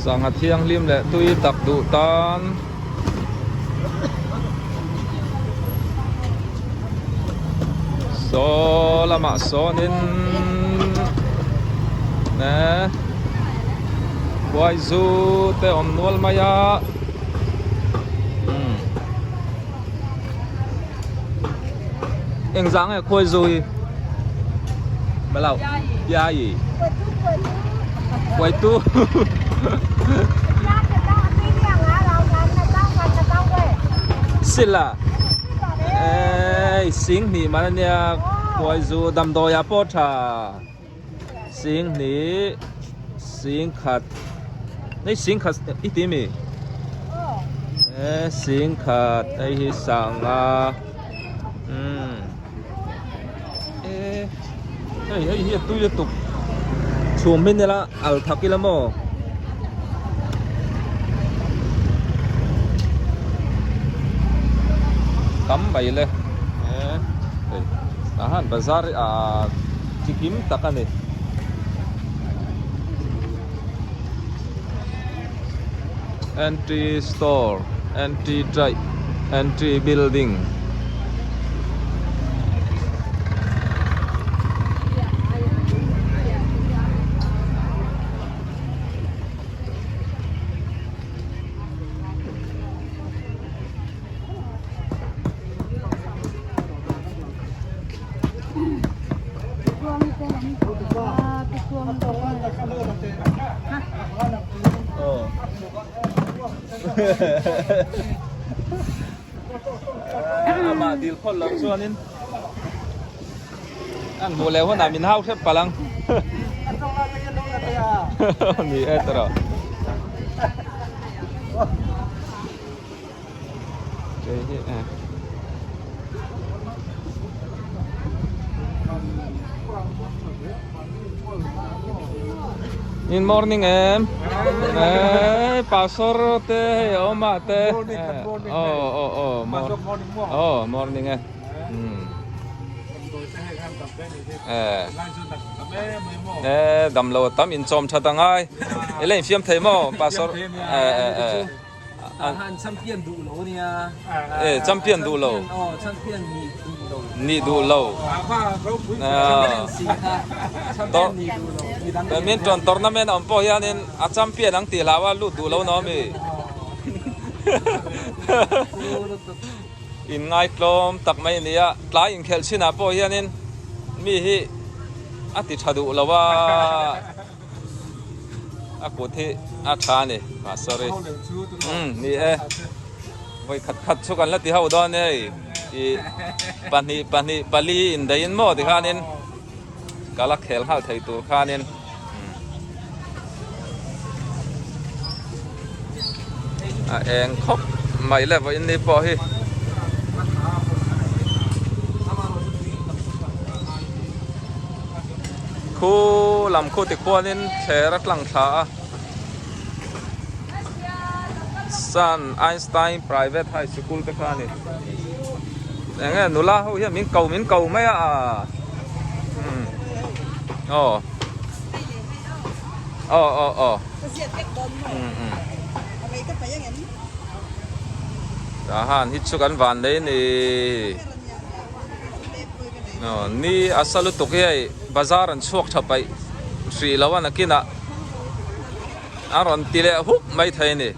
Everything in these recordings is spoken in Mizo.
Sangha thianghlim leh tui tak duh tan. Saw lamah sawnin eh khuai zu te awm nual mai a umm engzah nge khuai zu hi Malo Piayi Khuai tu Sila Ei sing hnih man ania khuai zu damdawi ah pawh tha sing hnih sing khat hei sing khat i ti mi e sing khat hei hi sanga umm e hei hei hi a tui lutuk chhum hi nila al thak ila maw. Tam mai le hei tah hian bazar ah chi kim tak a ni. Entry store entry traih entry building. Amah dil khawl loh chuanin an hmuh leh hunah min hau hrep palh ang. Ni e tawrh. In morning em eh pastor te hei a awm a te oh oh oh oh morning e eh eh damlo tam inchawm that angai ila infiam thei maw pastor eh eh eh. Han champion duh lo nia. Eh champion duh lo. Oh champion ni duh lo. Ni duh lo. Champion ni duh lo. Badminton tournament awm pawh hianin a champion ang tih hlau a lut duh lo no mi. In ngaitlawm tak mai ania tlai inkhelh chinah pawh hianin mi hi a ti tha duh lo a. A kut hi a tha a ni ah sorry umm ni e vawi khat khat chu kan la ti ho dawn e hei ih pahnih pahnih pali indaihin maw tikhanin ka la khel nghal thei tur khanin a eng khawp mai le vawiin ni pawh hi. Khu lam khu tikhuanin thler a tlang thla a, Sun Einstein Private High School te kha a ni. Eng nge nula ho hian min ko min ko mai a umm aw aw aw aw umm umm tah han hi chu kan van nei a ni. Ni a sa lutuk hi hei bazar an chhuak tha paih hrih lo a nakinah a rawn ti leh huk mai thei a ni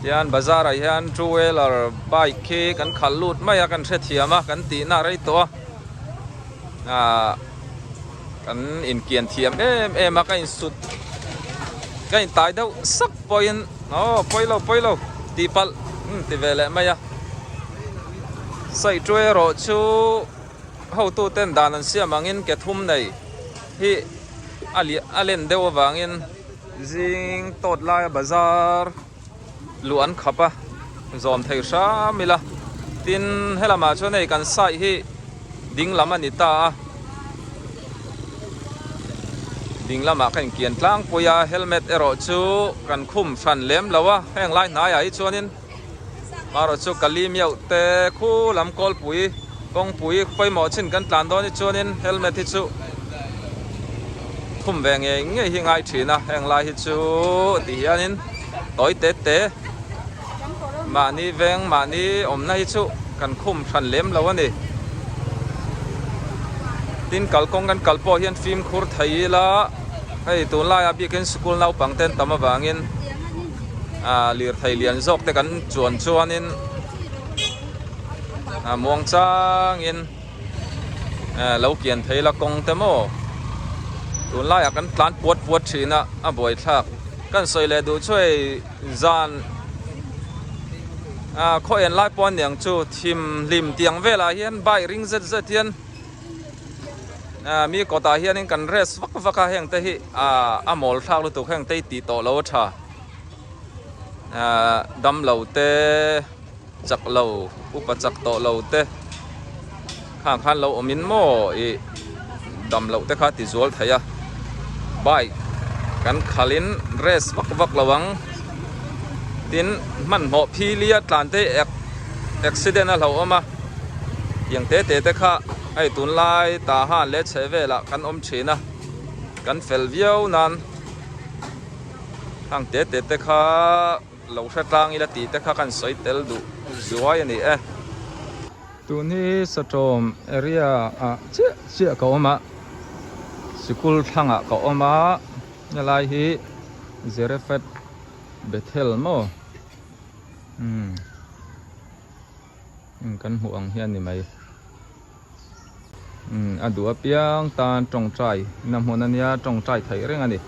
tian bazar ah hian two wheeler bike khi kan khalh lut mai a kan hrethiam a kan tihna a rei tawh a ahh kan inkian thiam em em a ka insut ka intai deuh sak pawhin aw pawi lo pawi lo tih palh ti ve leh mai a. Saihṭu erawh chu hotuten dan an siam angin ke thum nei hi a liah a len deuh avangin zing tawt laia bazar luh an khap a, zawm thei hram ila. Tin, helamah chuan hei kan site hi ding lam a ni ta a, ding lamah ka inkian tlangpui a, helmet erawh chu kan khum hran lem lo a, heng lai hnaiah hi chuanin. Marawh chu Kali miauh te khu lam kawlpui kawngpui pawimawh chin kan tlan dawn hi chuanin helmet hi chu Khum ve ngei ngei hi ngai thin a, heng lai hi chu ti hianin tawi te te mahni veng mahni awmna hi chu kan khum hran lem lo a ni. Tin kalkawng kan kal pawh hian fimkhur thei ila hei tunlaiah bikin sikul naupang te an tam avangin ah lirthei lian zawk te kan chuan chuanin ah muang changin. Lo kian thei la kawng te maw tunlaiah kan tlan puat puat thin a a buaithlak kan sawi leh duh chu hei zan ah khaw en lai pawh aniang chu thim hlim tiang velah hian bike ring zet zet hian ah mi kawtah hianin kan rest vak vak a heng te hi ah a mawl thlak lutuk heng te hi tih tawh lo a tha ah damlo te. Chak lo, upa chak tawh lo te khang khan lo awm in maw ih dam loh te kha ti zual thei a, bike kan khal in race vak vak lo ang tin hmanhmawh phili a tlan te accident a hlauhawm a, tiang te te te kha hei tunlai tah han leh chheh velah kan awm thin a, kan fel viau nan khang te te te kha. Lo hre tlang ila tih te kha kan sawi tel duh zuai a ni e. Tun hi Satawm area ah chiah chiah ka awm a, sikul thlangah ka awm a, helai hi Zerefat Bethel maw umm kan hmuh ang hian ni mai. Umm a duh apiang tan tawngtai na hmun a nia tawngtai theih reng a ni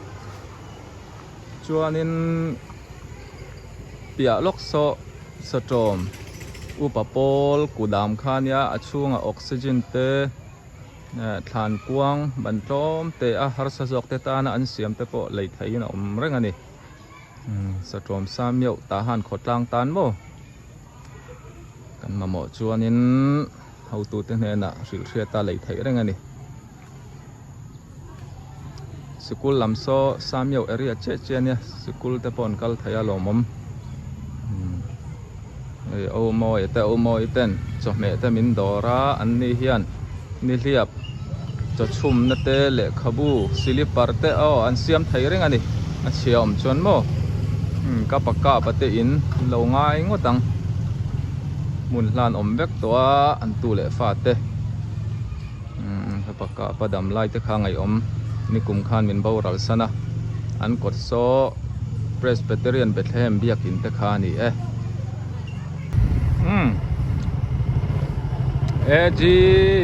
chuanin piah lawk saw sawtawm upa pawl kudam kha a nia a chhungah oxygen te eh thlan kuang ban tlawm te a harsa zawk te tana an siam te pawh lei theihin a awm reng a ni umm sawtawm sa meuh tah han khawtlang tan maw kan mamawh chuanin. Hotute hnenah hrilh hriat a lei theih reng a ni. Sikul lam saw Samio area chiah chiah ania sikul te pawh an kal thei a lawmawm. Hei O Mawi te O Mawi ten chawhmeh te min dawr a an ni hian nihliap chawchhumna te lehkhabu silipar te aw an siam thei reng a ni. A chhia awm chuan maw ka pa kap a te in lo ngai ngawt ang. Hmun hlan awm vek tawh a an tu leh fa te ka pa kap a dam lai te kha ngaihawm nikum khan min boral san a an kawt saw Presbyterian Bethlehem biakin te kha a ni e. Umm AG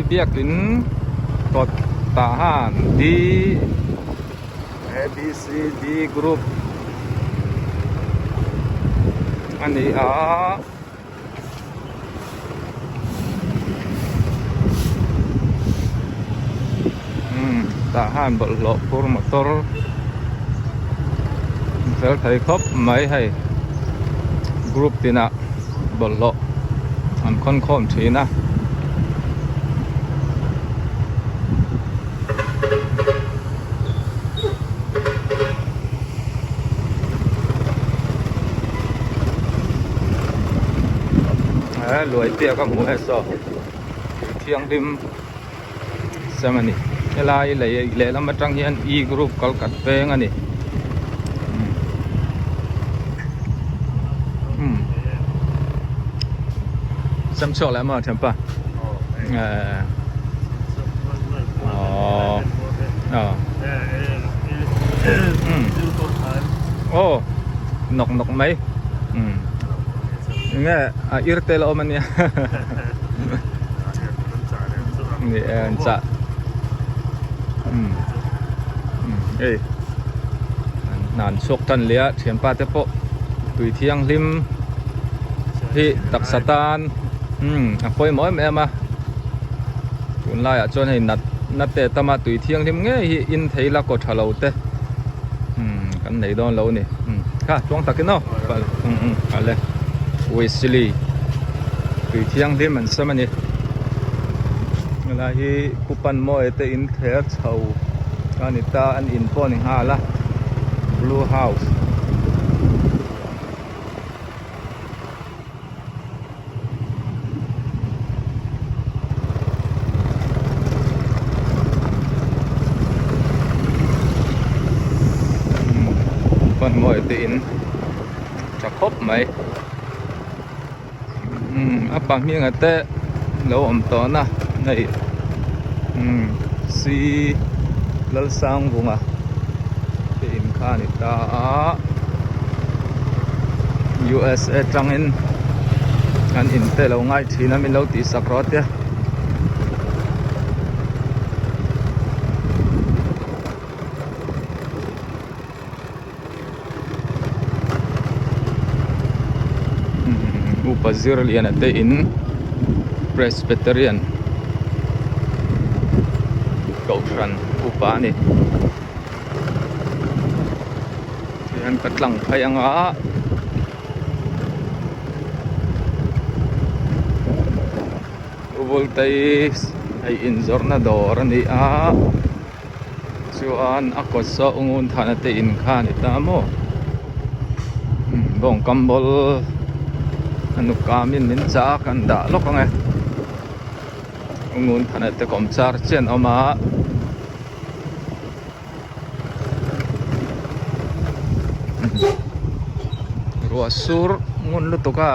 biakin kawt tah han D A B C D group a ni a. Umm tah han bawlhhlawh phur motor fel thei khawp mai hei group tinah bawlhhlawh an khawn khawm thin a. He luai piak a hmuh e saw thianghlim sem a ni helai lei lehlam atang hian e group kal khat veng a ni umm sem chhuak leh maw thianpa eh aww aw umm aw nawk nawk mai umm enge a ir tel a awm a nia ni e an chah umm umm hei an chhuak tan leh a thianpa te pawh tui thianghlim hi taksa tan umm a pawimawh em em a tunlaiah chuan hei nat na te tam a tui thianghlim ngei hi in thei la kaw tha lo te umm kan nei dawn lo a ni umm kha tluang takin aw umm umm ale Wesley tui thianghlim an sam a ni helai hi Pu Panmawia te in thler chho a ni ta an in pawh a ni nghal a Blue House. Ruatmawia te in tha khawp mai umm a pa hminga te lo awm tawh na hei umm C Lalsangvunga te in kha a ni ta a USA tangin an in te lo ngai thin a min lo tih sak rawh tia. Upa zirliana te in Presbyterian kohhran upa a ni tihian ka tlang phei ang a. Voltage hei inzawrhna dawr a ni a chuan a kawt saw ngun thahna te in kha a ni ta maw bawng kam bawl a nukam in min chah a kan dah lawk ang e ngun thahna te kawm char chian a awm a. Ruah sur ngun lutuk a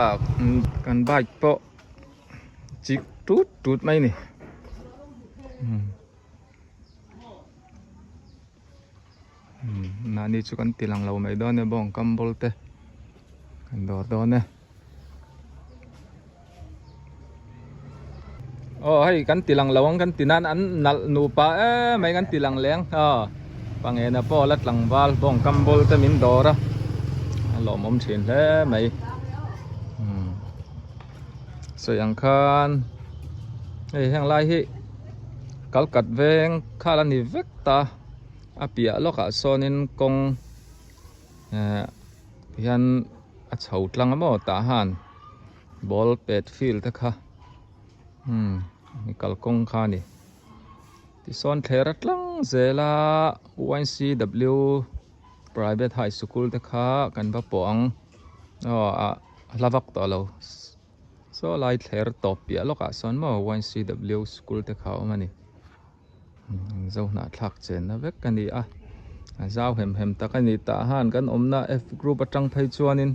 kan bike pawh. Chik tut tut mai ni mahni chu kan ti lang lo mai dawn e bawng kam bawlh te kan dawr dawn e aw hei kan ti lang lo ang kan ti nan an nalh nupa em mai kan ti lang leng aw pangena pawh la tlangval bawng kam bawlh te min dawr a a lawmawm thin hle mai. Sawi ang khan hei heng lai hi kalkat veng khal a ni vek ta a piah lawkah sawnin kawng eh hian a chho tlang a maw tah han ball pet field te kha umm kalkawng kha a ni. Tisawn thler atlang zel a YCW private high school te kha kan va pawh ang aw ah a hla vak tawh lo saw lai thler tawp piah lawkah sawn maw YCW school te kha a awm a ni zo hnahthlak chenna vek a ni a a zau hem hem tak a ni tah han kan awmna F group atang phei chuanin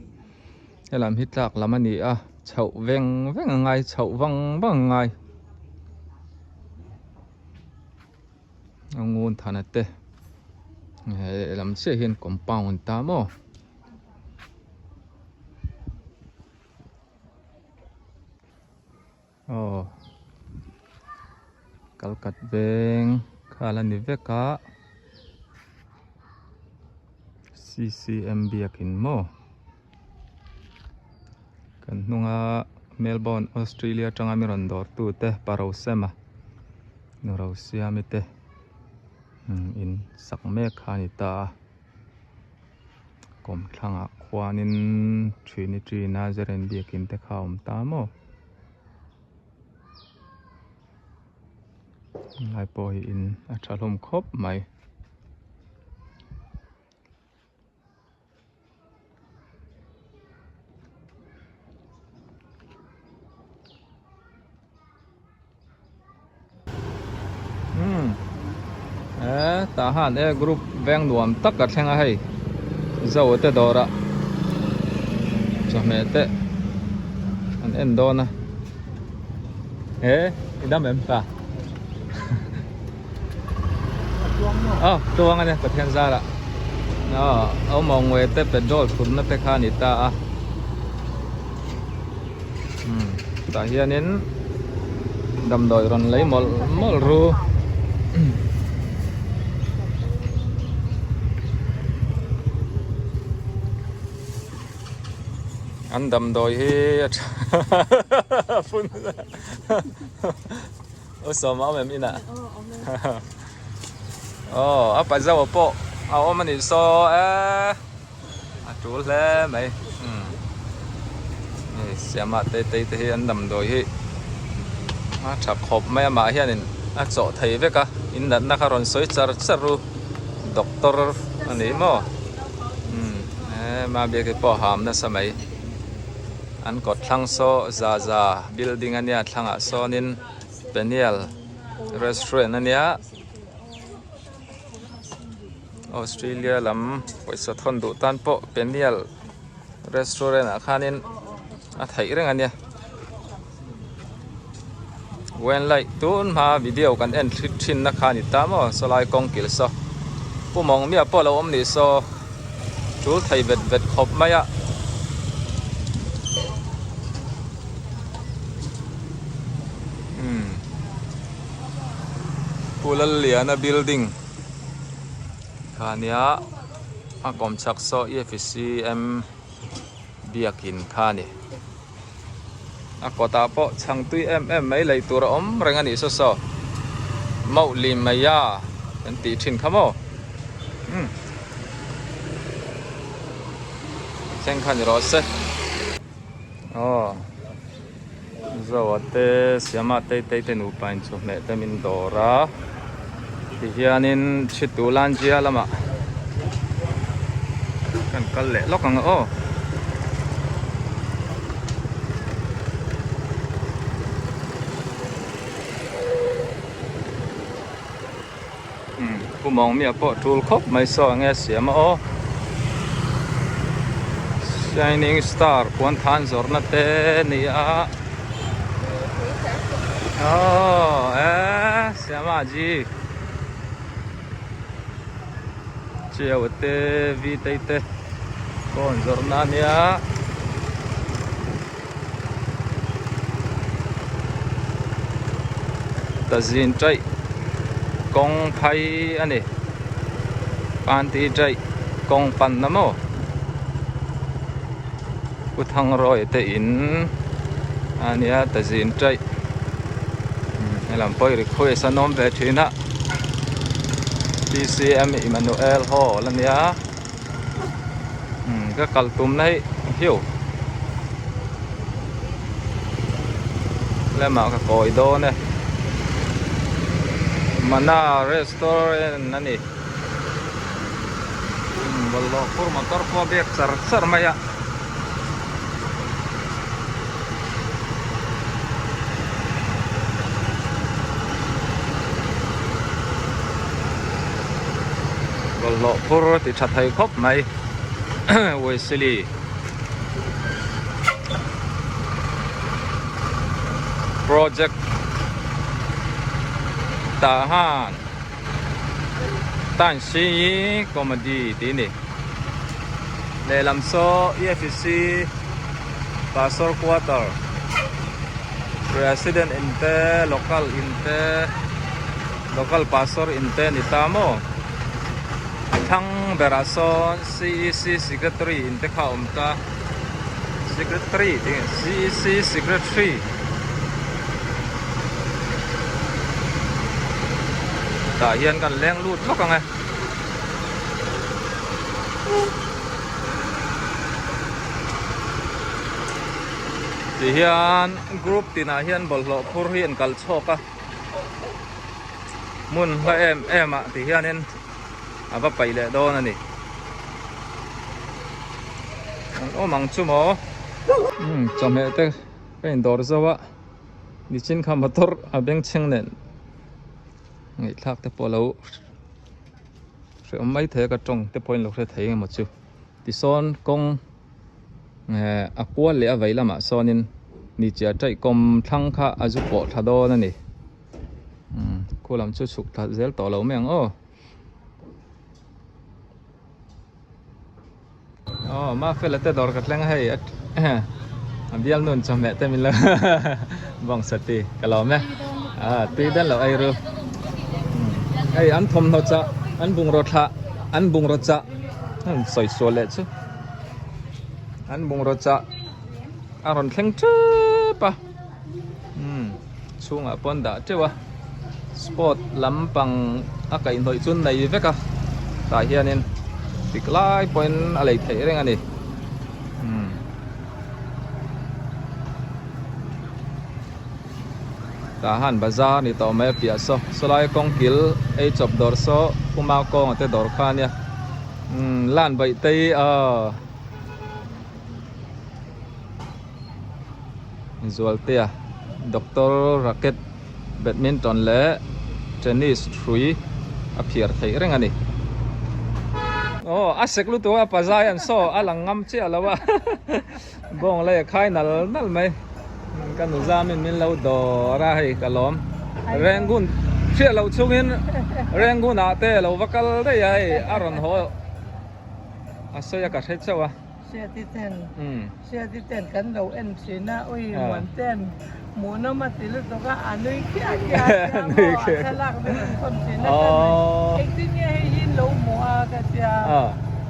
helam hi tlak lam a ni a chhoh veng veng a ngai chhoh vang vang a ngai. A ngun thana te he lam chiah hian compound an ta maw aw kalkat veng kha la ni vek a C_C_M biakin maw. Kan hnunga Melbourne Australia atanga mi rawn dawr tu te pa Rosema nu Rosiami te in sak mek kha a ni ta a kawmthlangah khuanin Trinity Nazarene biakin te kha a awm ta maw helai pawh hi in a tha hlawm khawp mai. Umm eh tah han e group veng nuam tak a thleng a hei zo te dawrah chawhmeh te an en dawn a eh i dam em ta Aw tuang a nia Pathian zarah aw awm ang nge te petrol thutna te kha a ni ta a umm tah hianin damdawi rawn lei mawlh mawlh ru. An damdawi hi a tha phun U sawm a awm em inah? Aw a pa zauh pawh a awm a nih saw e a tul hle mai umm hei siama te tei te hi an damdawi hi a tha khawp mai a mah hianin a chawh thei vek a in natna kha rawn sawi char char ru doctor a ni maw umm e mahbiak hi pawh a ham nasa mai. An kawt thlang saw za za building a nia thlangah sawnin peniel restaurant a nia. Australia lam pawisa thawn duh tan pawh Peniel restaurant ah khanin a theih reng a nia wen light tun hma video kan en thlit thin na kha a ni ta maw sawlai kawng kil saw pu mawng miah pawh a lo awm nih saw tul thei vet vet khawp mai a. Pu Lalliana building kha nia a kawm chhak saw EFCM biakin kha a ni a kawtah pawh chhang tui em em mai lei tur a awm reng a nih saw saw mauh lim mai a kan tih thin kha maw umm thleng kha ni rawh se aw. Zoa te Siama te tei te nupa in chawhmeh te min dawr a tihianin Chhitu Lanzia lamah kan kal leh lawk ang aw. Pu Mawngmia pawh tul khawp mai saw enge Siama aw. Shining star puan than zawrhna te ni a aw e Siama ji chiau te vi tei te kawn zawrhna a nia. Tazin chaih kawng phai a ni panti chaih kawng pan na maw Pu Thangrawia te in a nia tazin chaih helam pawh i request an awm ve thin a T_C_M Emmanuel hall a nia. Ka kal tum na hi hiu lamah ka kawi dawn e Mana restaurant a ni bawlhhlawh phur motor pawh a biak char char mai a. Bawlhhlawh phur a ti tha thei khawp mai Wesley project tah han tan si comedy tih a ni lehlam saw EFC pastor quarter president in te local in te local pastor in te a ni ta maw thlang berah sawn CEC secretary in te kha a awm ta secretary tih nge CEC secretary. Tah hian kan leng lut vak ang e. Ti hian group tinah hian bawlhhlawh phur hi an kal chhawk a hmun hla em em ah ti hianin a va paih leh dawn a ni. An awm ang chu maw? Umm chawhmeh te ka indawr zo a. Nichin kha motor a bengchheng nen ngaihthlak te pawh lo hrehawm mai thei a ka tawng te pawhin lo hre thei emaw chu tisawn kawng eh a kual leh a vei lamah sawnin ni chiah taih kawm thlang kha a zu pawh thla dawn a ni umm khu lam chu chhuk thla zel tawh lo mai ang aw. Aw Mafela te dawr ka thleng a hei a bial nun chawhmeh te min lo bawng sati ka lawm e a tui den lo ei ru hei an thawmhnaw chah an bungraw thlah an bungraw chah an sawi sual leh chu an bungraw chah a rawn thleng tep a umm chhungah pawh an dah teuh a sport lampang a kaihhnawih chu nei vek a tah hianin tik lai pawhin a lei theih reng a ni umm tah han bazar ni tawh mai a piah saw sawlai kawng kil ei chawp dawr saw puma kawnga te dawr kha ania umm lan baih te hi aw. Zualtea Doctor racket badminton leh tennis hrui a phiar theih reng a ni. Aw a sek lutuk a pazai an saw a lang ngam chiah lo a bawng lei a khai nal nal mai ka nu zamin min lo dawr a hei ka lawm Rangoon hriat loh chungin Rangoon ah te lo va kal daih a hei a rawn haw a sawi a ka hre chauh a. Hriati ten Hriati ten kan lo en thin a ui muan ten hmuhnawm a ti lutuk a a nui khiah khiah a tia maw a thlalak min rawn thawn thin a ka nui engtin nge hei hi in lo hmuh a ka tia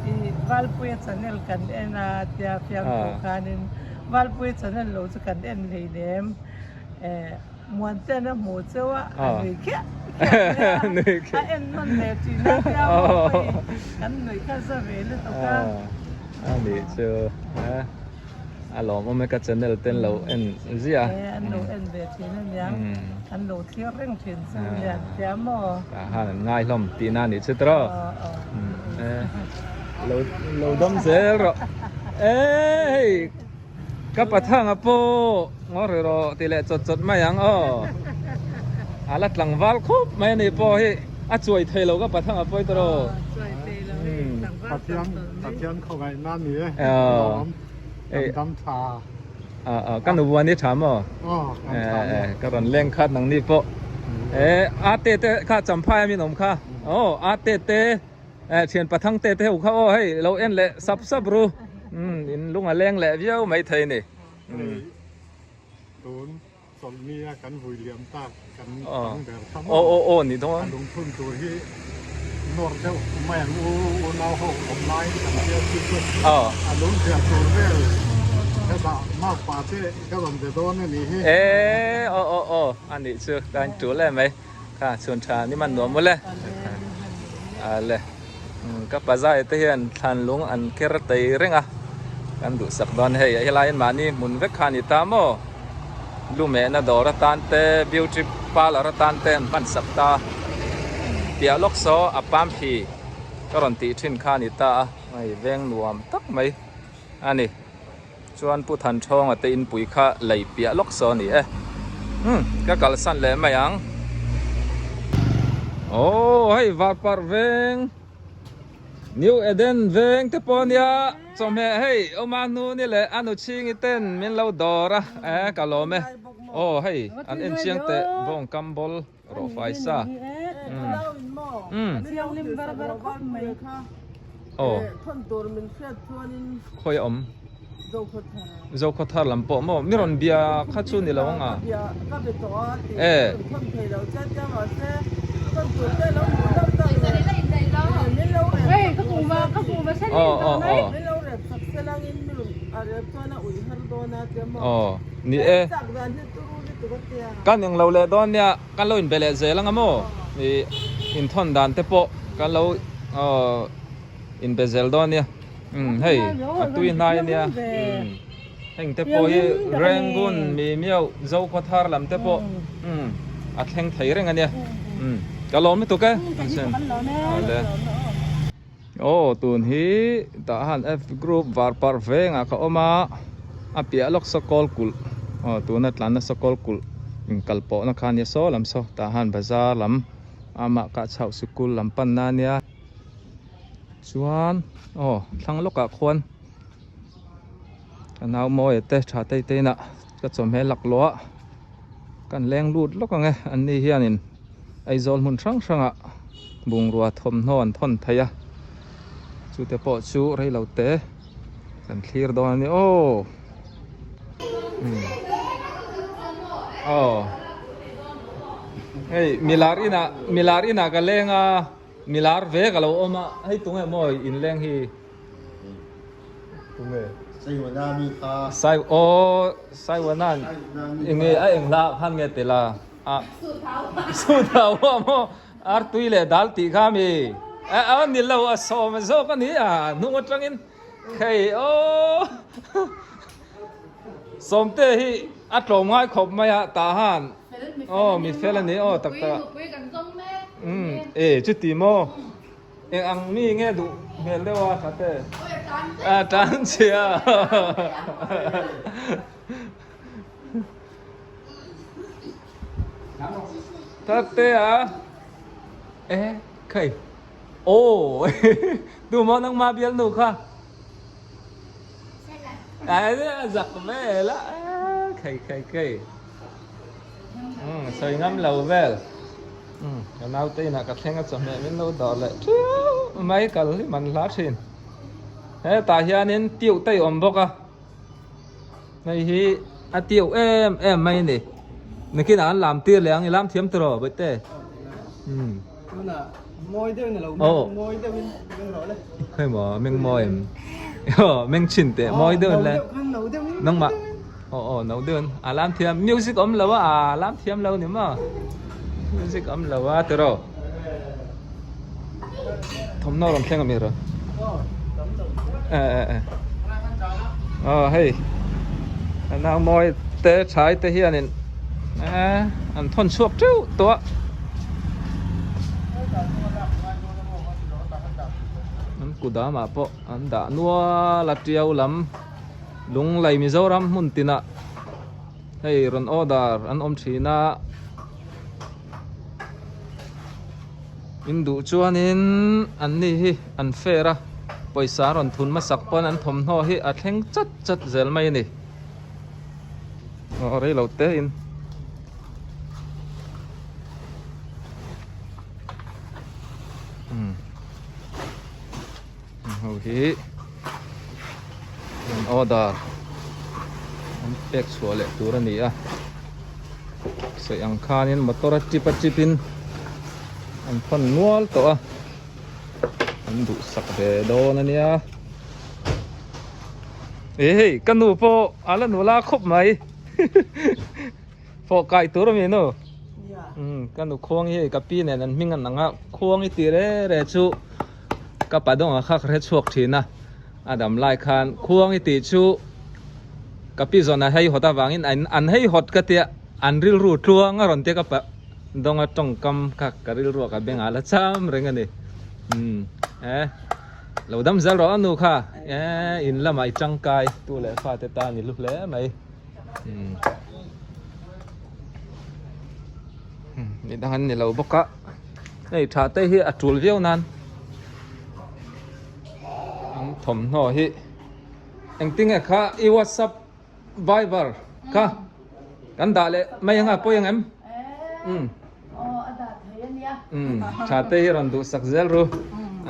ih Valpuia channel kan en a tia fiamthu khanin Valpuia channel lo chu kan en hleinem eh Muan ten a hmuh cheu a a nui khiah khiah mai a a en hman ve thin a tia maw hei kan nuih kha za ve lutuk a. A nih chu a lawmawm e ka channel ten lo en ziah a. E an lo en ve thin a nia an lo thlir reng thin chu nia tia maw. Tah khan an ngai hlawm tihna a nih chu tawh lo lo dam zel rawh e hei. Ka pathanga pawh ngaw ri rawh ti leh chawt chawt mai ang aw. A la tlangval khawp mai a ni pawh hi a chuai thei lo ka pathanga pawh hi tawh. Pathian Pathian khawngaihna ni e. Lawm kan dam tha. Ka nu buan hi tha maw? Aw kan tha e. Ka rawn leng khat nang ni pawh. E a te te kha champhai a min awm kha. Aw a te te. Eh thian pathang te te ho kha aw hei lo en leh sap sap ru umm in lung a leng leh viau mai thei ni hei tun chawlhni a kan vui liam tak kan tang ber kha maw aw aw aw ni dawn a lungphun tur hi nawr deuh mai ang u unau ho awm lai kan tia chu chu a lung ziah tur vel hetah makpa te ka rawn be dawn a nih hi e aw aw aw a nih chu ka in tul em mai. Kha chhun tha ni man nuam mawle. Ale ka pazai te hian thlan lung an ker tei reng a kan duhsak dawn hei a helaiin mahni hmun vek kha a ni ta maw lumehna dawr atan te beauty parlour atan te an hman sak ta piah lawk saw a pam hi ka rawn tih thin kha a ni ta a hei veng nuam tak mai a ni. Chuan Pu Thanṭhawnga te inpui kha lei piah lawk saw a ni e. Umm, ka kalsan leh mai ang. Aw, hei Varparh veng, New Eden veng te pawh ania chawhmeh hei awma hnu ni leh a nu chhingi ten min lo dawr a, e ka lawm e. Aw, hei an en chiang teh bawng kam bawl rawh fai sa. Umm, umm. Aw. Khawi a awm? Zokhawthar lam pawh maw? Mi rawn bia kha chu ni lo ang a? E. Aw aw aw. Aw ni e. Kan englo leh dawn nia kan lo inbe leh zel ang a maw? Ih inthawn dan te pawh kan lo aw. Inbe zel dawn nia umm hei a tui hnai ania umm heng te pawh hi Rangoon mi miau Zokhawthar lam te pawh umm a thleng thei reng ania umm ka lawm lutuk e awle aw tun hi tah han F group var parh vengah ka awm a a piah lawk saw kawl kulh aw tuna tlanna saw kawl kulh inkal pawhna kha ania saw lam saw tah han bazar lam amah kah chhoh sikul lam panna ania. Chuan aw thlang lawkah khuan ka nau mawia te tha tei te inah ka chawhmeh laklawh a kan leng lut lawk ang e an ni hianin Aizawl hmun hrang hrangah bungrua thawmhnaw an thawn thei a chute pawh chu reilo te kan thlir dawn a ni aw aw hei milar inah milar inah ka leng a. Milar ve ka lo awm a, hei tunge maw inleng hi? Tunge? Saiwana mi kha. Sai aw Saiwana enge a eng hla khan nge tel a? A Suthau a maw ar tui leh dal tih kha mi? A a ni lo a sawm zawk a ni a hnung atangin hei aw Sawmte hi a tlawm ngai khawp mai a tah han aw mi fel a ni aw tak tak umm e chuti maw eng ang mi nge duh hmel deuh a tha te a tan chhia tha te a e khai. Aw tu maw nangma bialnu kha a zak vel a khei khei khei sawi ngam lo vel ka naute inah ka thleng a chawhmeh min lo dawr leh ṭhiau mai kal hi man hla ṭhin hetah hianin tiu te a awm bawk a. Hei hi a tiu em em mai a ni. Nakinah an lam tir leh ang i lam thiam tiraw Bawihte? Umm. Tunah mawi deuhin a lo meng mawi deuhin meng rawh le. Khawi maw meng mawi em? Aw meng chhin teh mawi deuhin le. No deuh khan no deuhin. Nangmah aw aw no deuhin a lam thiam music awm lo a a lam thiam lo ni maw? Music awm lo a tiraw? Thawmhnaw rawn thleng a mi rawh. Eh eh eh. Aw hei. A nau mawi te thai te hianin eh an thawn chhuak teuh tawh a. An kudamah pawh an dah nual a tiau lam Lunglei Mizoram hmun tinah hei rawn order an awm thin a. In duh chuanin an ni hi an fair a, pawisa a rawn thun hmasak pawn an thawmhnaw hi a thleng chat chat zel mai a ni. Aw rei lo te in. Umm ho hi an order an pek chhuah leh tur a ni a. Sawi ang khanin motor a chip a chip in an thawn nual tawh a an duhsak ve dawn a nia e hei ka nu pawh a la nula khawp mai fawh kai tur a mi nu umm ka nu khuang hi hei ka pi nen an hming an ang a khuang i ti re re chu ka pa dawngah kha ka hre chhuak thin a a dam lai khan khuang i tih chu. Ka pi zawn a hei hawt avangin an hei hawt ka tia an rilru tluang a rawn tia ka pah dawnga tawngkam kha ka rilru ah ka beng ah la cham reng a ni umm eh lo dam zel rawh a nu kha eh in lamah i tangkai tu leh fate tan i hlu hle mai umm ni dang an ni lo bawk a hei tha te hi a tul viau nan an thawmhnaw hi. Engtinge kha i whatsapp viber kha kan dah leh mai anga pawi ang em? Umm. Umm tha te hi rawn duhsak zel ru.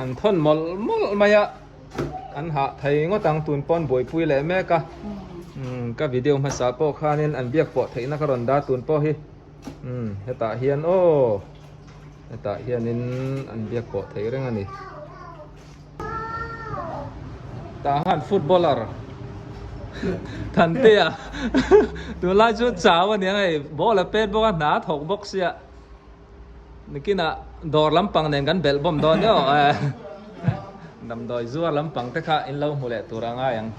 An thawn mawlh mawlh mai a. An hah thei ngawt ang tun pawn buaipui leh mek a. Umm ka video hmasa pawh khanin an biak pawh theihna ka rawn dah tun pawh hi. Umm hetah hian aw hetah hianin an biak pawh theih reng a ni. Tah han footballer Thantea tunlai chu chau a nia hei ball a pet bawk a hna a thawk bawk sia nikinah dawr lampang nen kan belh bawm dawn emaw damdawi zuar lampang te kha in lo hmu leh tur a ngai ang.